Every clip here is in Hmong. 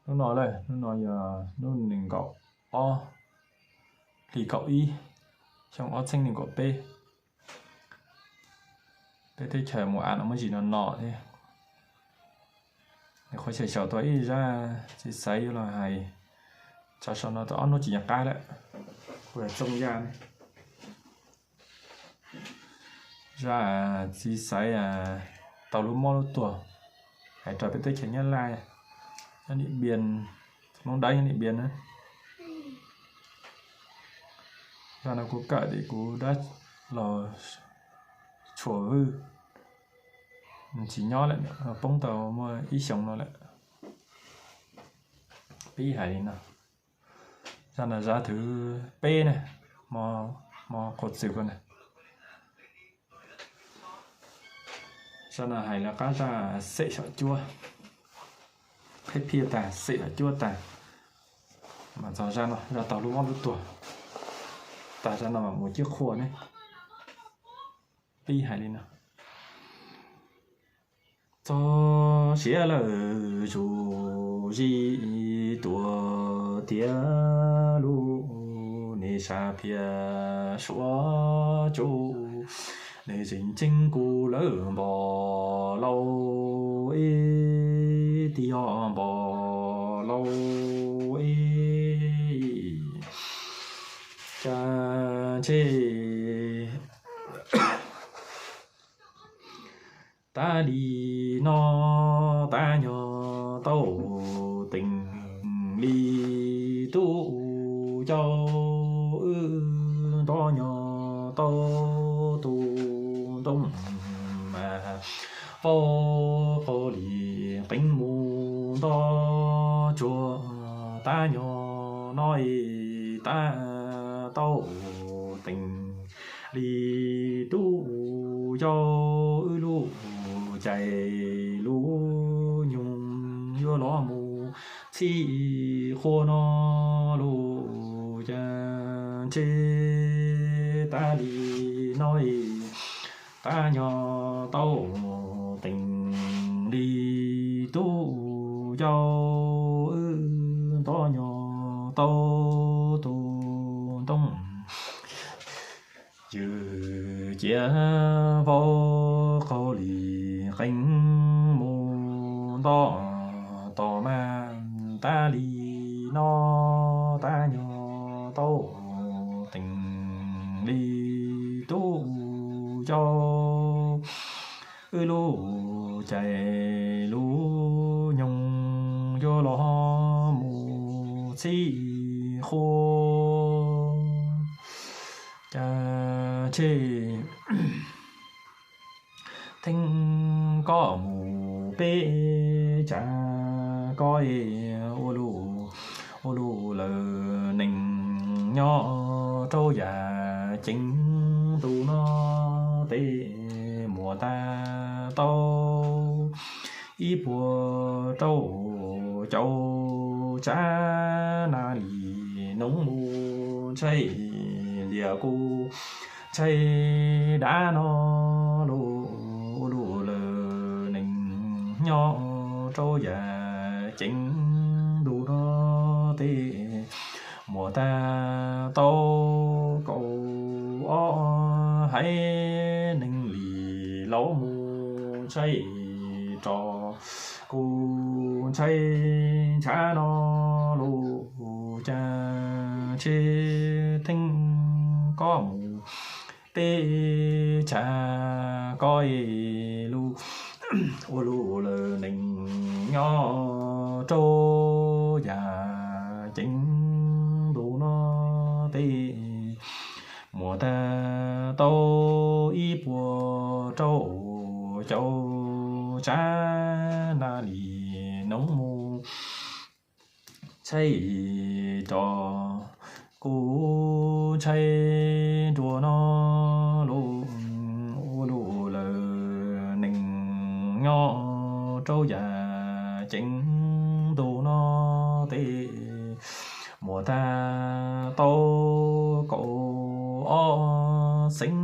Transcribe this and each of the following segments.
Hnub no lawm, hnub no yog hnub nees nkaum ob, hli kaum ib, xyoo ob txhiab nees nkaum peb. Peb teb chaws mus av no muaj ntsis no no thiab. Nws qhuav xyaum xyaum tau ib zaj txiv xaiv yuav los hais, tsam sau no tau ob hnub tsis nco qab lawm, kuv txooj yaj ne. Zaj txiv xaiv tau lub mob lub tuag, hais rau peb teb chaws Nyab Laj, nyob Nim Pias, Hmoob Dawb nyob Nim Pias na. Zaj no kuv kawm tim kuv dab laug Tshuas Vwj, tsis nyob lawm, poob tau muaj ib xyoos no lawm. Peb hais li no, zaj no zaj thwv peb na, hmo qhuav txwm ko na. Zaj no hais lawv qab zaj xem xyom cuab, qhib phiaj tag, xem xyom cuab tag, mas txog zaj no, zaj tau lub mob lub tuag, tag zaj no mas mus cib qhua ne. Peb hais li no, txog siav lawm zus zis tuaj tiav lub, nej sab phiaj suav tsuj, nej tseem ceeb kuv lawm npog lauj, ib tig yog npog lauj, ib cas ntshe tas li no, tab nyog tau teem li tub yau, wb nto nyog tau tus ntoo mas vau qaug li qeeb mus nto tsuag, tab nyog no es tab tau teem li tub yau, wb lub cai lub nyoog yuav los mus txhij qhua no, lub cas ntshe tas li no es tab nyog tau teem li tub yau, wb nto nyog tau tus ntoo ywg cia vau qaug li qeeb mus nto tom mas, tas li no tab nyog tau teem li tub yau, wb lub cai lub nyoog yuav los mus txhij qhua, cas ntshe theej koj mus peb tsav koj es ua luj, ua luj lawm neeg nyob rau yam ceev ntuj no, tej muaj tag tau ib puas rau caum tsav na li noob mus ntshai liam kuv ntshai dab no, luj ua luj lawm neeg nyob rau yam ceev ntuj no, tej muaj tag tau kaum ob haiv neeg li laus mus ntshai rov kuv ntshai ntshav no, luj cas ntshe theej koj mus peb tsav koj es luj, ua luj lawm neeg nyob rau yam ceev ntuj no, tej muaj tag tau ib puas rau caum tsav na li noob mus ntshai rov kuv ntshai nruas no, luj ua luj lawm neeg nyob rau yam ceev ntuj no, tej muaj tag tau kaum ob xeev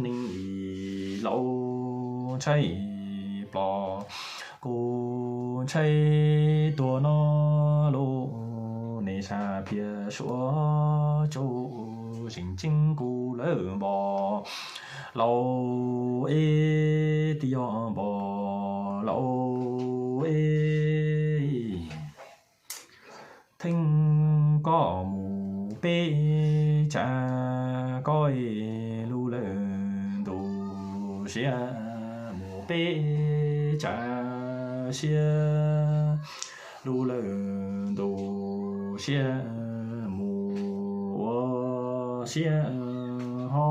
neeg li laus ntshai plos kuv ntshai tuag no, Sab phiaj suav tsuj zeem ceeb kuv lawm npo laus es, tib yog npo laus es. Theej koj mus peb tsav, koj es lub lawm ntu siab mus peb tsav siab, lub lawm ntu siab mus ua siab ho.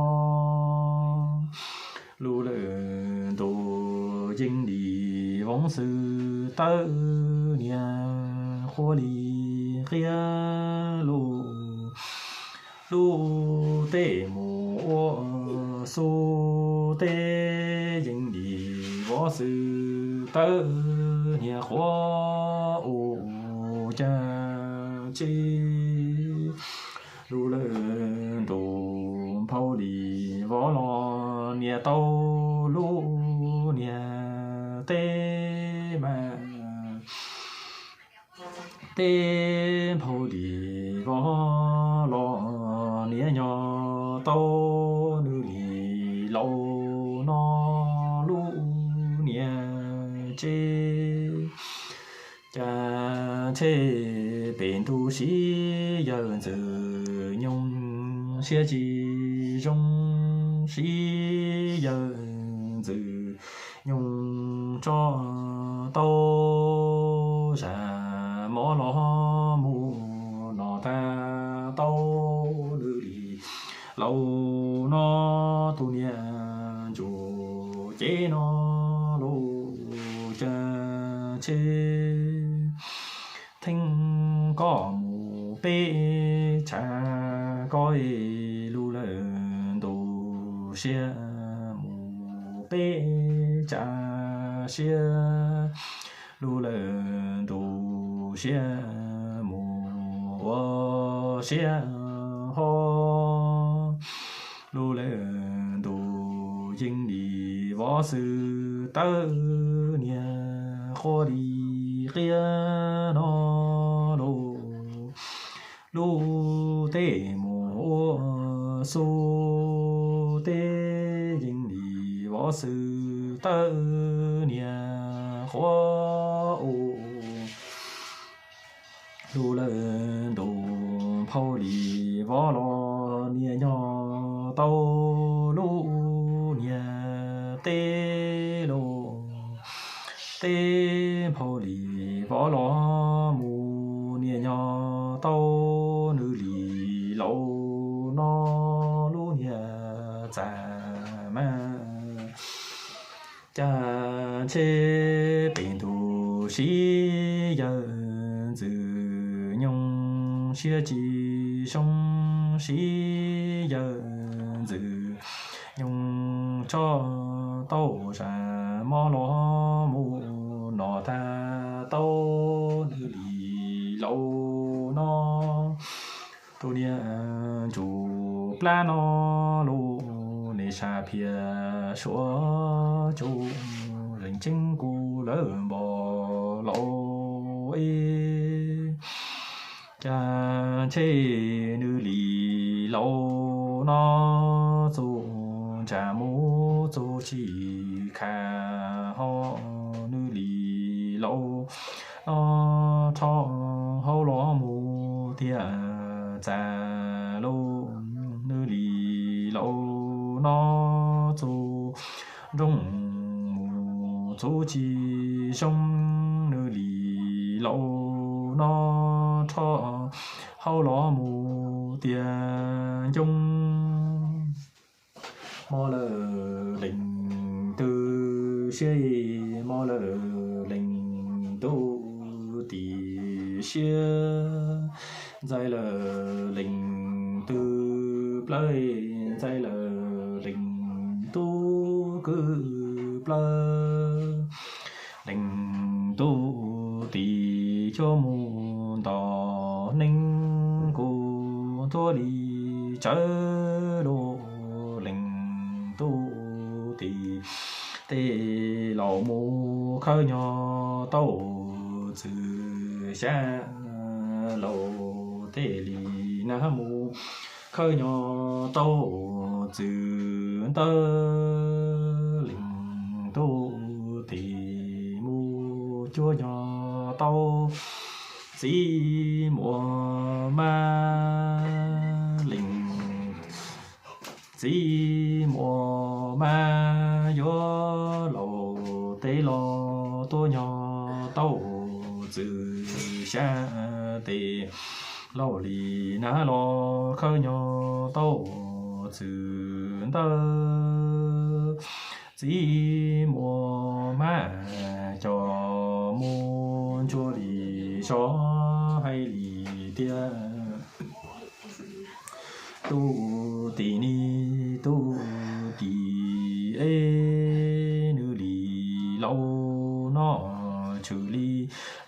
Lub lawm ntu yeej li voov xwm tawm niag qhuav li qiab lug, lub tej mus ua xub tej yeej li vov xwm tawm niag qhuav ua cas tsev. Lub lawm ntu nphau li vov los nias tau lub niag teb mas, teb nphau li vov los nias nyo tau nws li laus no lub niag tsev. Cas ntshe pem ntu siv yawg ntxwg nyoog siab tsis zoo, siv yawg ntxwg nyoog tso tau zam mov los mus no tag tau nws li laus no tus niag ntsuj cev no los cas tsev. Theej koj mus peb tsav, koj es lub lawm ntu siab mus peb tsav siab, lub lawm ntu siab mus ua siab ho. Lub lawm ntu yeej li vov xwm tawm niag qhuav li qiab no los, lub tej mus ua xub tej yeej li vov xwm tawm niag qhuav ua. Lub lawm ntu nphau li vov los nias nyo tau lub niag teb los, teb nphau li vov los mus nias nyo tau nws li laus no lub niag txaj mas. Cas ntshe pem ntu siv yawg ntxwg nyoog siab tsis zoo, siv yawg ntxwg nyoog tso tau zam mov los mus no tag tau nws li laus no. Tus niag ntsuj plab no los, nej sab phiaj suav tsuj zeem ceeb kuv lawm npo laus es. Cas ntshe nws li laus no txuj ntsa mus txuj tsis kha ho, nws li laus no rho hauv los mus tiag txaj los, nws li laus no txuj nrooj mus txuj tsis zoo, nws li laus no rho hauv los mus tiag ncoo. Mob lawm leej twg siab, mob lawm leej twg tim siab, ntxais lawm leej twg plawv, ntxais lawm leej twg kwv plawv. Leej twg tim cuab mus nto neeg, kuv tuag li tsawv los, leej twg tim tej laus mus khawb nyo tau txwm xya laus. tej li nab mus khawb nyo tau txwm ntawd. Leej tub tis mus cuab nyo tau txiv muam mab. Leej txiv muam mab yuav laus tej los tuaj nyo tau txwm xya tes laus li nab los khawb nyo tau txwm ntawd. Txiv muam mab coj mus ntsuab li zos hais li tias tub tis ni tub tis es nws li laus no tshwm li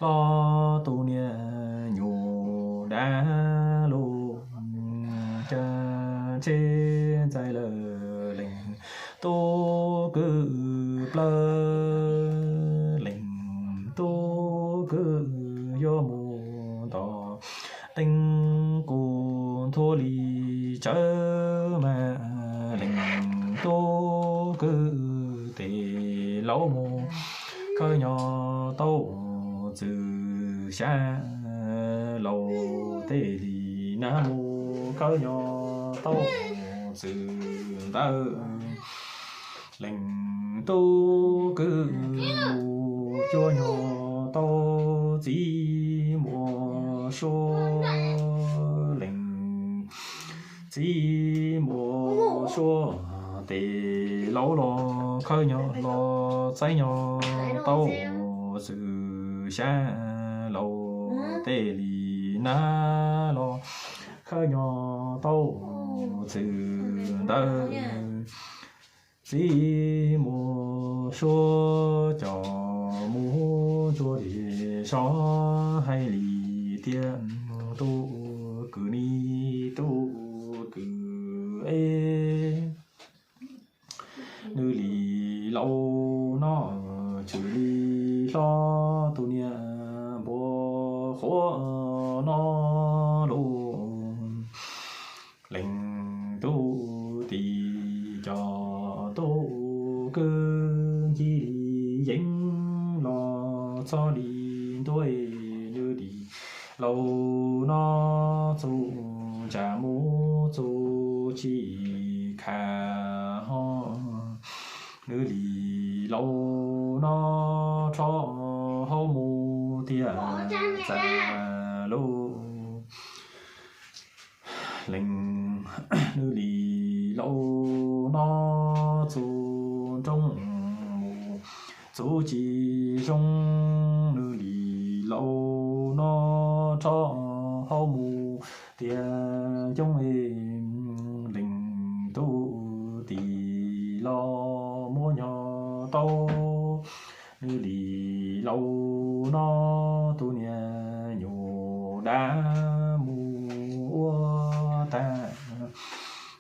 los tus niam nyuj dab lug cas tsheb ntxais lawm leej tub kwv plawg. Leej tub kwv yuav mus nto teeb kuv nthuav li tsawv mas leej tub kwv tes laus mus khawb nyo tau txwm xya laus tej li nab mus khawb nyo tau txwm ntawd. Leej tub kwv mus cuab nyo tau txiv muam suav. Leej txiv muam suav tes laus los khawb nyo los txais nyo tau txwm xya laus tej li nab los khawb nyo tau txwm ntawd. Txiv muam suav coj mus ntsuab li zos hais li tias tub kwv ni tub kwv es nws li laus no tshwm li hlob tus niam npua qhuav no lauj. Leej tub tis coj tub kwv ncig li yeeb los txog li ntuj, nws li laus no txuj ntsa mus txuj tsis kham ho. Nws li laus no rho hauv mus tiag txav lauj. Leej nws li laus no txuj nroo mus txuj tsis zoo. Nws li laus no rho hauv mus tiag coob. Leej tub tis los muab nyo tau. Nws li laus no tus niam nyuj dab mus ua tag.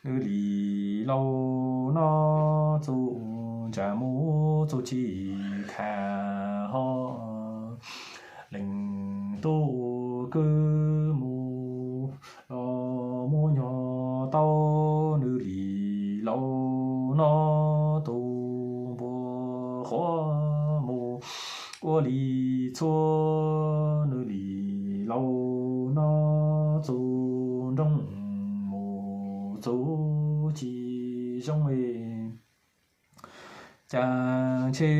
Nws li laus no txuj ntsa mus txuj tsis kham ho. Leej tub kwv mus los muab nyo tau. Nws li laus no tus npua qhuav mus ua li txhua. Nws li laus no txuj nroo mus txuj tsis zoo. Cas ntshe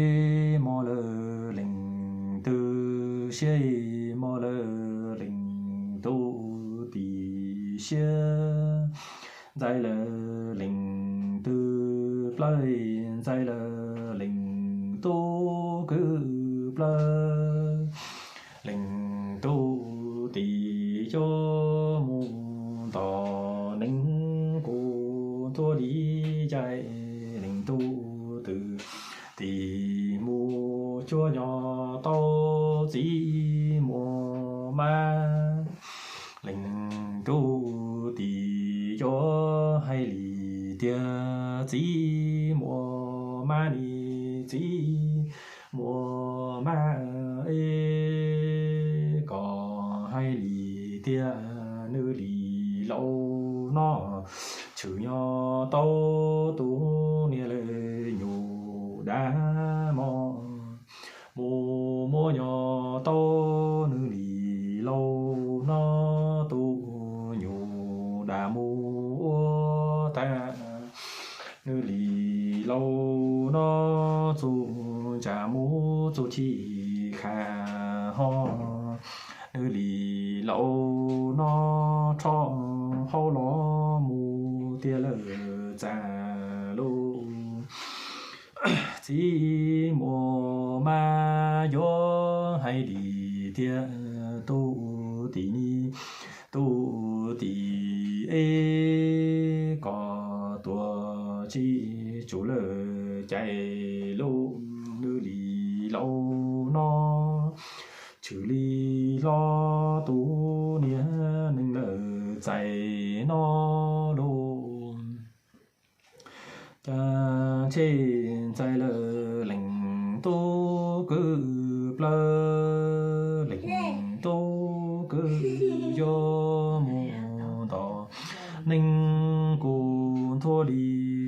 mob lawm leej twg siab, mob lawm leej tub tis siab, ntxais lawm leej twg plawv, ntxais lawm leej tub kwv plawv. Leej tub tis yuav mus nto neeb kuv tuag li cas. Leej tub twv tis mus cuab nyo tau txiv muam mab. Leej tub tis yuav hais li tias txiv muam mab ni, txiv muam mab es, koj hais li tias Nws li laus no tshwm nyob tau tus niag lawm nyuj dav mos, mus muab nyob tau. Nws li laus no tus nyuj dav mus ua tag. Nws li laus no txuj ntsa mus txuj chim kha ho. Nws li laus no rho hauv los mus tiag lawm txav lub. Txiv muaj mas yuav hais li tiag tus tim ni tus tim es koj tuag tsis tsum lawm cais lub. Nws li laus no tshwm li hlo tus niag neeg lawm txais no lub. Cas tsheb ntxais lawm leej tub kwv plawv, leej tub kwv yuav mus nto neeg kuj ntuag li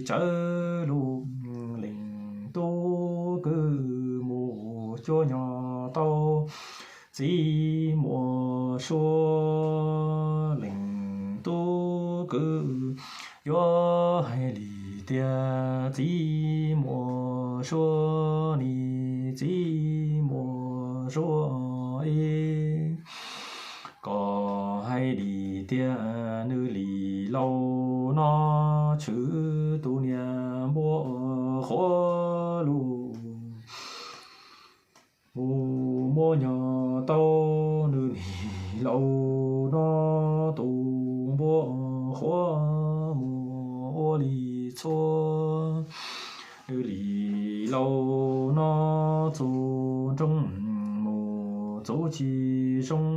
tsawv lub. Leej tub kwv mus cuab nyob tau txiv muaj suab. Leej tub kwv yuav hais li tiag txiv muaj suab ni txiv muaj suab es koj hais li tiag nws li laus no tshwm tus niag npua qhuav lug mus muab nyob tau. Nws li laus no tus npua qhuav mus ua li txhua. Nws li laus no txus nroog mus txuj tsis zoo.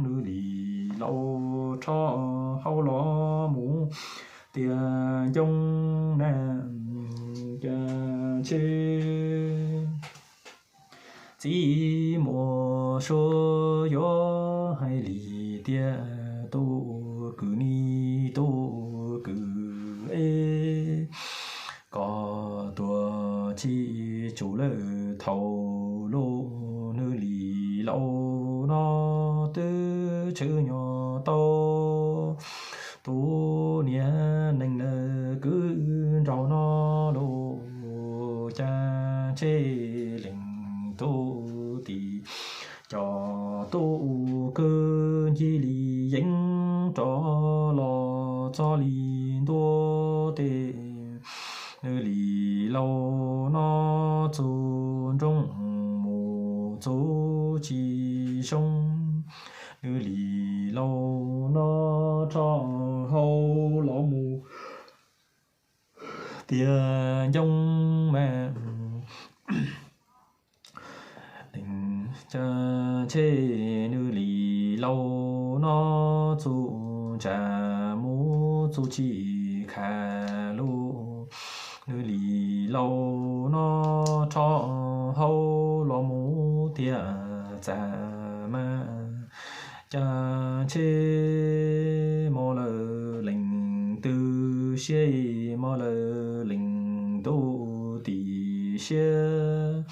Nws li laus rho hauv los mus tiag ncoo na. Cas tsheb txiv muaj suab yuav hais li tiag tus kwv ni tus kwv es koj tuag tsis tsum lawm thaum lub. Nws li laus no twb tshwm nyob tau tus niag neeg lawm kwv nraug no lub. Cas tsheb leej tub tim cov tub kwv ncig li yeeb rov los txog li ntua tes. Nws li laus no txus nroog mus txuj tsis zoo. Nws li laus no rho hauv los mus tiag ncoo mas. Cas tsheb nws li laus no txuj ntsa mus txuj tsis kha lub. Nws li laus no rho hauv los mus tiag txaj mas. Cas tsheb mob lawm leej twg siab, mob lawm leej tub tim siab,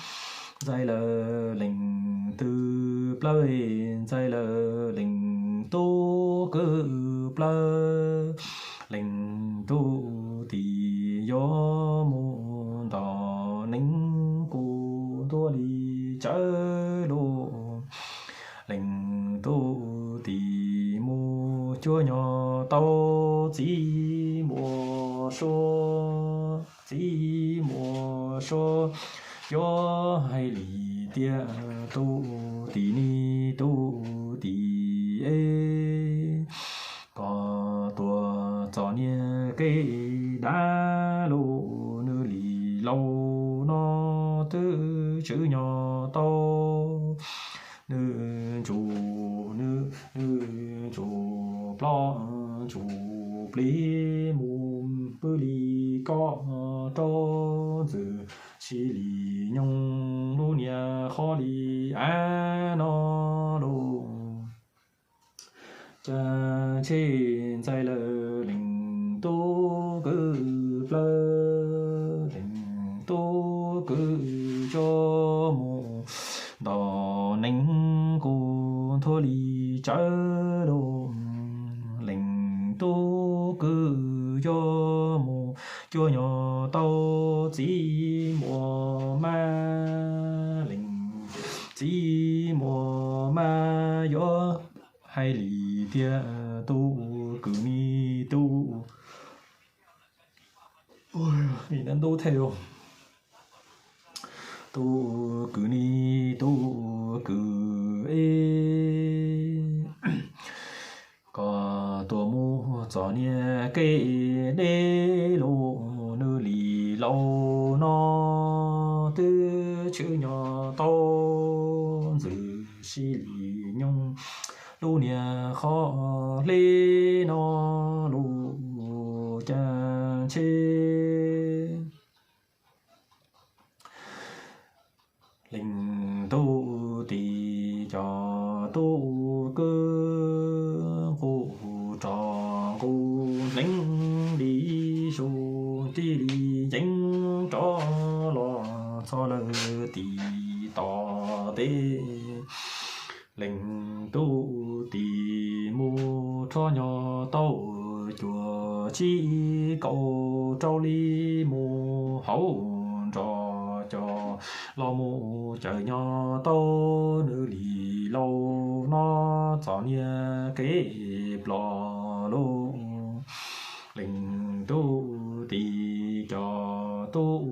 ntxais lawm leej twg plawv, ntxais lawm leej tub kwv plawv. Leej tub tim yuav mus nto neeg kuj ntuag li tsawv lub. Leej tub tim mus cuab nyob tau txiv muaj suab, txiv muaj suab yuav hais li tiag tus tim ni tus tim es koj tuag txom nyem kev dav lub. Nws li laus no twb tswv nyob tau nws ntsuj, nws ntsuj ploj ntsuj plig mus pw li kob rau ntxwg si li nyoog lub niag qhov li av no lub. Cas ntshe ntxais lawm leej tub kwv plawg, leej tub kwv coj mus nto neeb kuj nthua li tsawv lauj. Leej tub kwv coj mus cuag nyob tau txiv muas mab, leej txiv muas mab yuav hais li tiag, tub kwv ne, tub, ntub thiab, tub kwv ne, tub kwv es, koj tuaj mus txog niag kev deb lauj, nws li laus no twb tshwm nyob tau ntxwv sib li nyoog lub niag qhov hleb no lauj, cas ntshe leej tub tij cov tub kwv nqus rog nqus hneev li sus tij li yeev rov los txog lawm tim tom teb. Leej tub tij mus rho nyob tau cuaj tsib kaum rau li mus hauv nrog cov los mus caws nyob tau nws li laus no txog niag kev ploj lauj. Leej tub tij cov tub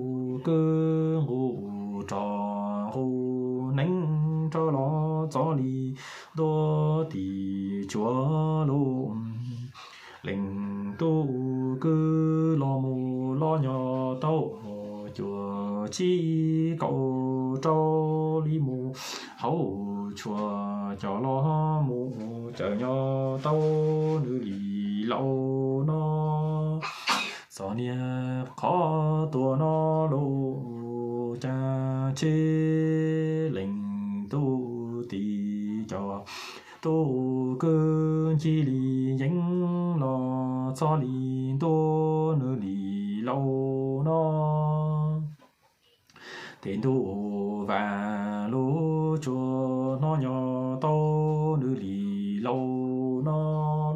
kwv nqus rog nqus hneev rov los txog li ntua tim tsuas lauj. Leej tub kwv los mus los nyob tau cuaj tsib kaum rau li mus hauv tshuaj cov los mus caws nyob tau nws li laus no txog niag qhov tuag no lauj, cas ntshe leej tub tij cov tub kwv ncig li yeev los txog li ntua nws li laus no. Tes ntuj vas lub tsuas hnov nyob tau nws li laus no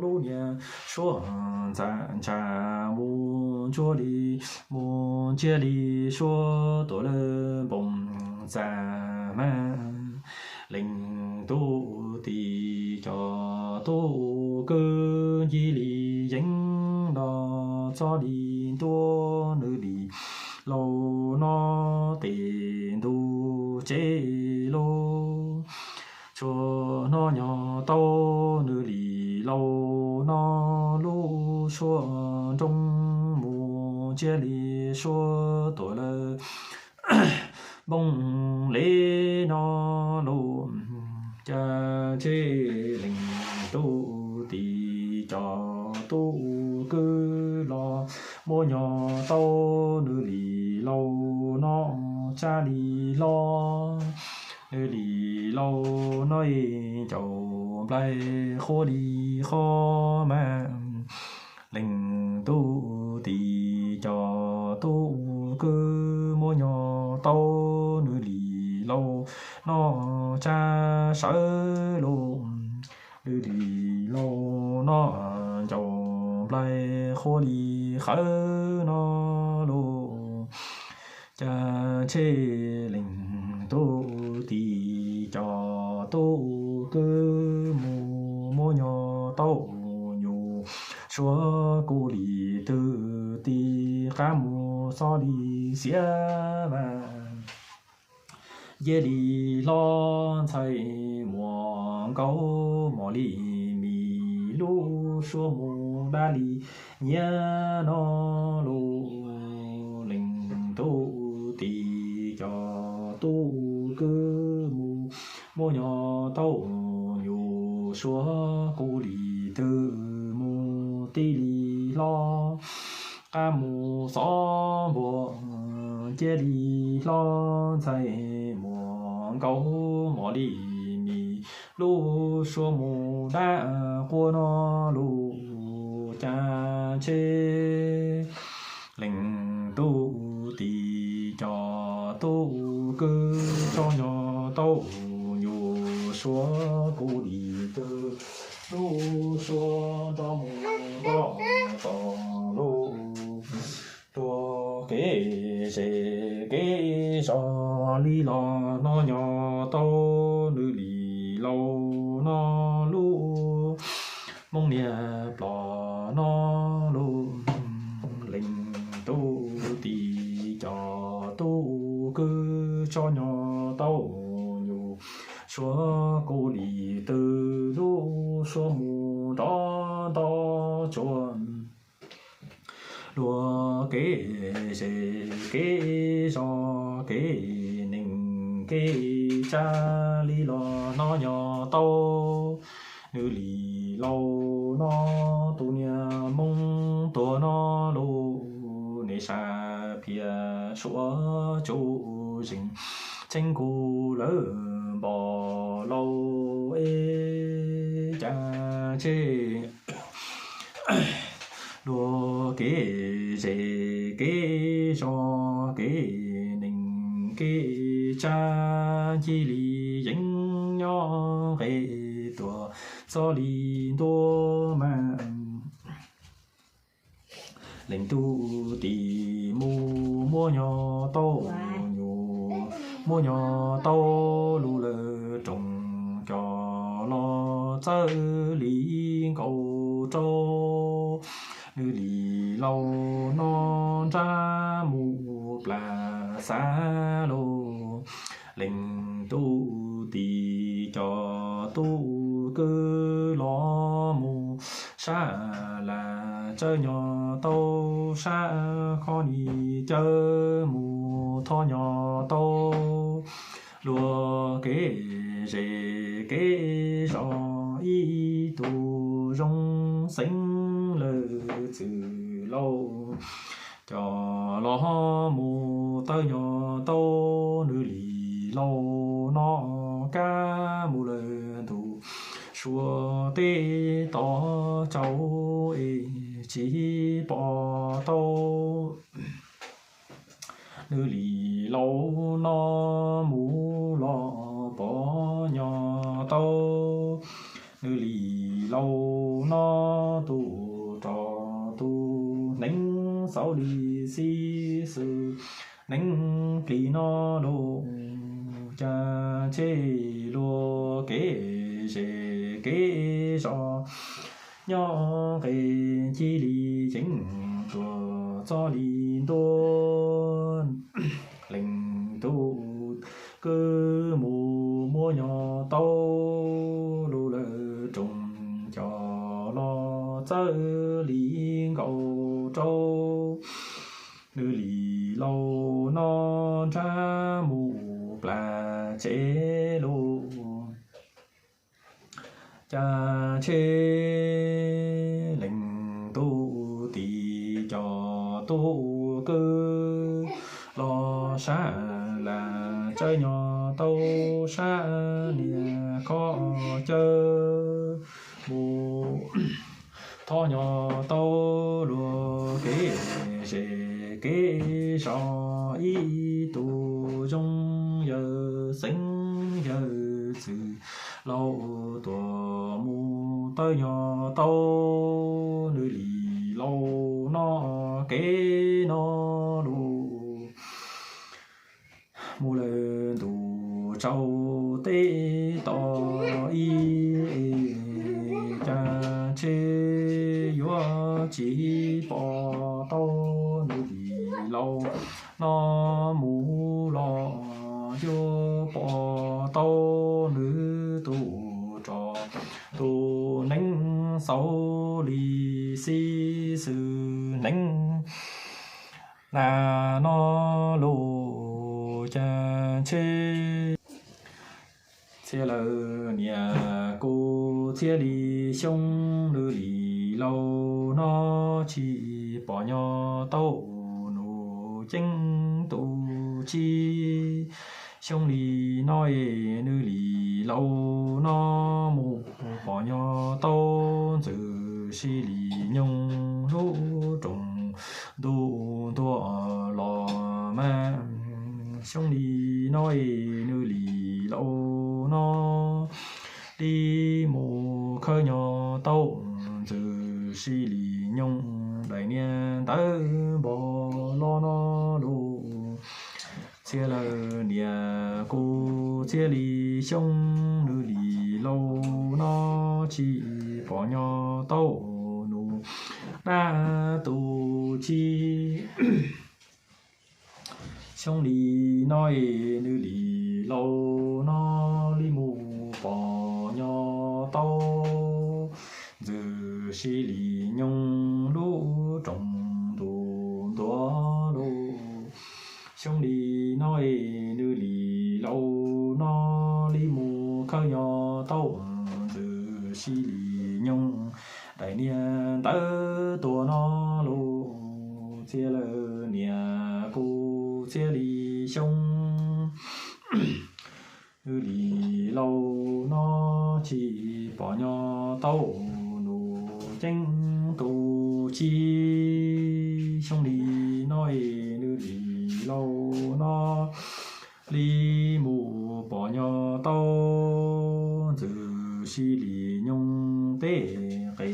lub niag suab ntxa ntsha mus ntsuab li mus ntsiag li suab tuam lawv npoo txaj mas. Leej tub tij cov tub kwv ncig li yeev los txog li ntua nws li laus no tes ntuj tsev lauj. Tsuas hnov nyob tau nws li laus no lub suab nroo mus ntsiag li suab tuam lawv npoo le no lauj. Cas ntshe leej tub tij cov tub kwv los muab nyob tau nws li laus no tsab li hlob. Nws li laus no es ncaus nplaig qhuav li qhov mas. Leej tub tij cov tub kwv muab nyob tau nws li laus no tsab sawv lauj. Nws li laus no ncaus nplaig qhuav li qhawv no lauj. Cas ntshe leej tub tij cov tub kwv mus muab nyob tau nyuj suab kuj li twg tij qab mus xob li xiav mas. Nce li hlob ntxhais muam nkaus mos li mis lub suab mus dab li nyiav no lauj. Leej tub tij cov tub kwv mus muab nyob tau nyuj suab kuj li twg mus tij li hlob qab mus xob npuas. Nce li hlob ntxhais muam nkaus mos li mis lub suab mus dab quaj no lub cas ntshe leej tub tis cov tub kwj tso nyo tau nyuj suab kuv li twg lub suab nrov mus nrov tom lub tuag kev zes kev zos li los hnov nyo tau nws li laus no lub Hmoob niag plos no lub leej tub tis cov tub kwj tso nyo tau nyuj suab kuv li twg lub suab mus nrov nto tsuag luag kev zes kev zos kev neeg kev tsav li los hnov nyo tau nws li laus no tus niag Hmoob tuag no lub neej sab phiaj suav tsuj zeeg tseeb kuv lawv npog laus es cas ntshe luag kev zes kev zos kev neeg kev tsav cia li yeej nyob nqes tuaj txog li ntua mas leej tub tis mus muab nyo tau nyuj muab nyo tau lub lawv roog coj los txawb li nkaus rau nws li laus no nrab mus plas xav lus leej tub tis cov tub kwj los mus sab las tsawb nyo tau sab qhov ni cawv mus thov nyo tau luag kev zes kev zos ib tug zoo xeeb lawv txwj laus coj los mus tawb nyo tau nws li laus no kab mus lawm ntu suav teb tod tsaus es tsis pom tau nws li laus no mus los pom nyo tau nws li laus no tus rog tus hneev xauv li xib xwm hneev plis no lus cas ntshe luag kev zes kev zos nyob nqes cia li yeej tuaj txog li ntua leej tub kwj mus muab nyo tau lub lawv roog coj los txawb li nkaus rau nws li laus no nrab mus plas tsev lus cas ntshe leej tub tis cov tub kwj los sab las tsawb nyo tau sab niag khob cawv mus thov nyo tau luag kev zes kev zos ib tug zoo yawg xeeb yawg txwj laus tuaj mus tawb nyo tau nws li laus no kev no lus mus lawm ntu tsaus teb tod ib cas ntshe yuav tsis pom tau nws li laus no mus los yuav pom tau nws tus rog tus hneev xauv li xib xwm hneev na no lus cas ntshe txhia lawm niam kuv txhia li xyoo nws li laus no tsis pom nyo tau nus ceeb tus tsis xyoo li no es nws li laus no tau ntxwv sib li nyoog lub rooj ntuj ntuag los mas. Xyoo li no es nws li laus no li mus khawb nyo tau ntxwv sib li nyoog daim niag ntawv npog los no lauj. Txhiaj lawm niam kuv txhiaj li xyoo, nws li laus no tsis pom nyo tau nus dab tus txib. Xyoo li no es nws li laus no li mus pom nyo tau ntxwv sib li nyoog lub rooj ntuj ntuag lauj. Xyoo li no es nws li laus no li mus khawb nyo tau ntxwv sib li nyoog daim niag ntawv tuag no lauj. Txhiaj lawm niam kuv txhiaj li xyoo, nws li laus no tsis pom nyo tau nus ceeb tus txib. Xyoo li no es nws li laus no li mus pom nyo tau ntxwv sib li nyoog tej qe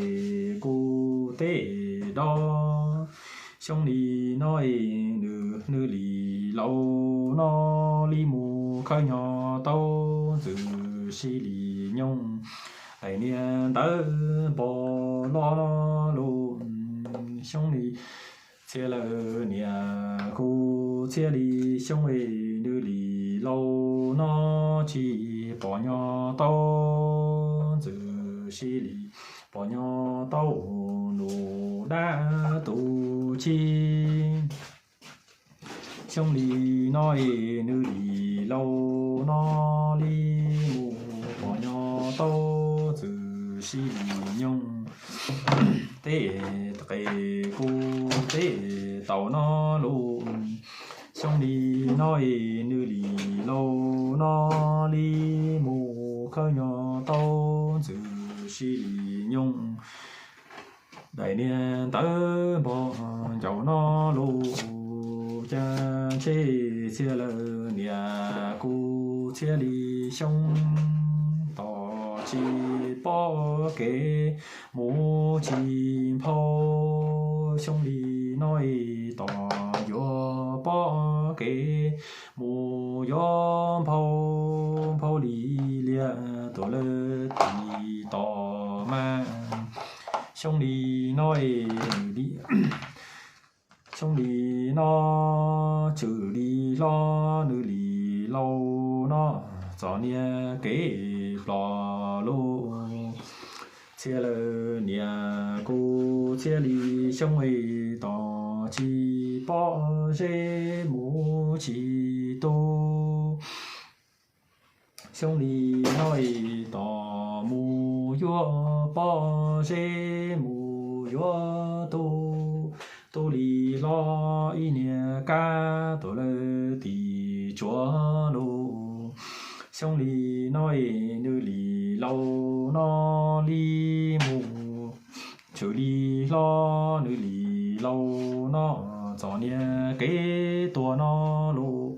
kuv tej dob. Xyoo li no es nws li laus no li mus khawb nyo tau ntxwv sib li nyoog daim niag ntawv npog los no lauj. Xyoo li txhiaj lawm niam kuv txhiaj li xyoo es nws li laus no tsis pom nyo tau ntxwv sib li pom nyo tau nus dab tus txib. Xyoo li no es nws li laus no li mus pom nyo tau ntxwv sib li nyoog tej qe kuv tej taum no lauj. Xyoo li no es nws li laus no li mus khawb nyo tau ntxwv sib li nyoog daim niag ntawv npog ncaus no lauj. Cas ntshe txhiaj lawm niam kuv txhiaj li xyoo, tos tsis pom kev mus tsis nphau. Xyoo li no es tos yuav pom kev mus yuav nphau, nphau li liag tuaj lawm tim tos mas. Xyoo li no es nws li, xyoo li no tshwm li hlob nws li laus no txom niag kev ploj lauj. Txhiaj lawm niam kuv txhiaj li xyoo es tos tsis pom zeb mus tsis tu. Xyoo li no es tos mus yuav pom zeb mus yuav tu, tu li hlob ib niag kab tuaj lawm tim tsuav lauj. Xyoo li no es nws li laus no li mus tshwm li hlob nws li laus no txom niag kev tuag no lauj.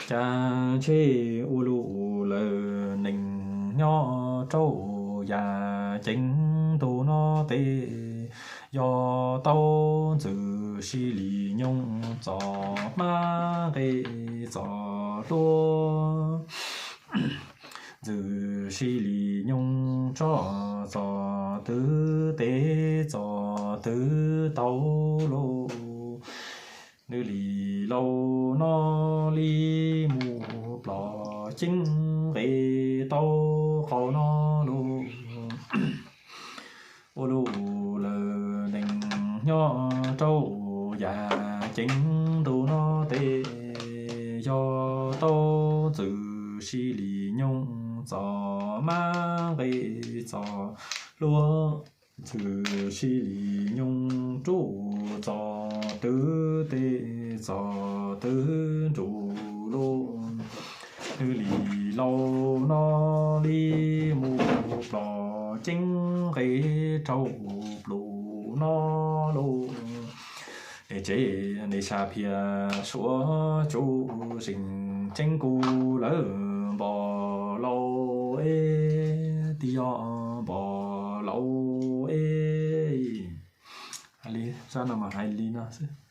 Cas ntshe ua luj lawm neeg nyob rau yam ceev ntuj no tes, yog tau ntxwv sib li nyoog txom hmab nqe txom hlua, ntxwv sib li nyoog tso txom twv tes txom twv tau lauj. Nws li laus no li mus plom ceeb nqe tau qau no lauj. Ua luj lawm neeg nyob rau yam ceev ntuj no tes, yog tau ntxwv sib li nyoog txom hmab nqe txom hlua, ntxwv sib li nyoog rub txom twv tes txom twv nruj lauj. Nws li Lauj no li mus plom ceeb nqe rau plum no lauj. Neb tsev neb sab phiaj suav tsuj zeem ceeb kuv lawm npom lauj es, tig yog npom lauj es. Hais li, zaj no mas hais li no xwb.